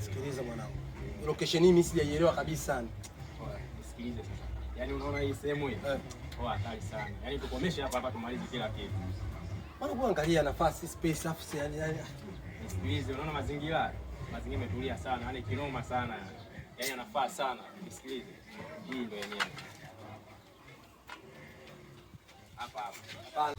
Sikiliza mwanangu. Location hii mimi sijaielewa kabisa. Nisikilize sasa. Yaani unaona hii sehemu hii? Eh. Poa, hatari sana. Yaani tukomeshe hapa hapa tumalize kila kitu. Bwana kwa angalia nafasi space afu yani Nisikilize, unaona mazingira? Mazingira yametulia sana, yaani kinoma sana. Yaani anafaa sana. Nisikilize. Hii ndio yenyewe. Hapa hapa. Hapana.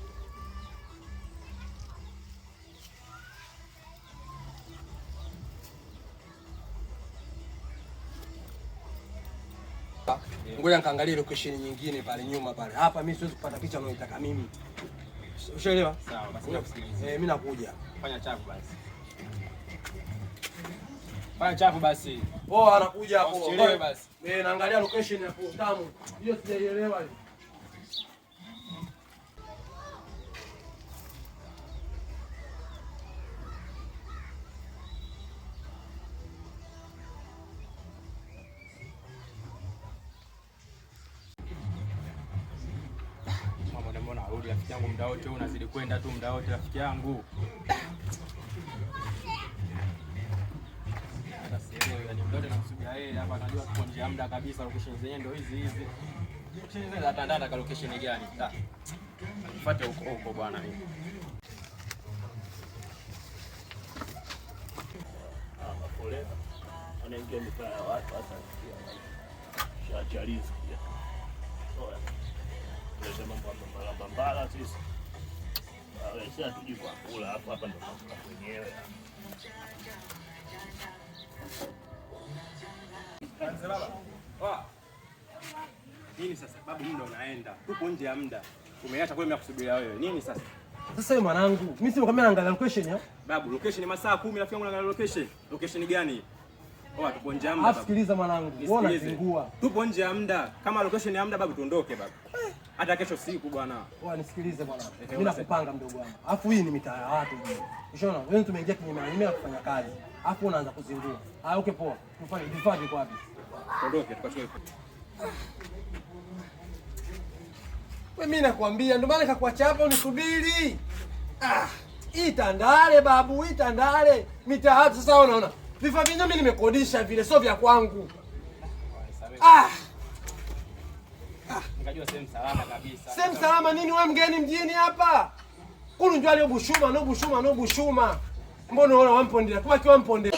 Ngoja nikaangalie location nyingine pale nyuma pale. Hapa mimi siwezi kupata picha unayoitaka mimi. Ushaelewa? Sawa, basi nakusikiliza. Eh, mimi nakuja. Fanya chafu basi. Fanya chafu basi. Oh, anakuja hapo. Usichelewe basi. Eh, naangalia location hapo tamu. Hiyo sijaielewa hiyo. Mambo mbona arudi rafiki yangu muda wote, unazidi kwenda tu muda wote rafiki yangu. Hata sielewi, yani muda wote namsubiria yeye hapa, najua tuko nje ya muda kabisa, location zenyewe ndio hizi hizi. Location zenyewe za Tandanda ka location gani? Ah. Nifuate huko huko bwana mimi. Anaingia mitaa ya watu hasa shachalizi kuleta mambo ya mbambala mbambala sisi sisi hatujui kwa kula hapa hapa ndo tunakula kwenyewe. Nini sasa babu, muda unaenda, tupo nje ya muda, umeacha kwa mimi nakusubiria wewe. Nini sasa Sasa wewe mwanangu, mimi si nikwambia naangalia location ya. babu? Location ni masaa 10 rafiki yangu, naangalia location. Location gani? Oh, tupo nje ya muda. Alafu sikiliza mwanangu, wewe Nisikilize. unazingua. Tupo nje ya muda. Kama location ya muda babu, tuondoke babu. Hata kesho siku bwana. Wewe nisikilize mwanangu. Ehe, Mimi nakupanga mdogo wangu. Alafu hii ni mitaa ya watu hii. Ushaona? Wewe tumeingia kinyume na nyume kufanya kazi. Alafu unaanza kuzingua. Ah, okay poa. Tufanye vifaa viko wapi? Tuondoke tukachukue. Wewe mimi nakwambia ndio maana nikakuacha hapo nisubiri. Ah, hii Tandale babu, hii Tandale. Mitaa watu sasa unaona. Vifaa vyenyewe mimi nimekodisha vile, sio vya kwangu. Ah, Nikajua sehemu salama kabisa. sehemu salama nini wewe mgeni mjini hapa? Kulu njoo alio Bushuma, no Bushuma, no Bushuma. Mbona unaona wampondela? Kwa kiwa wampondela.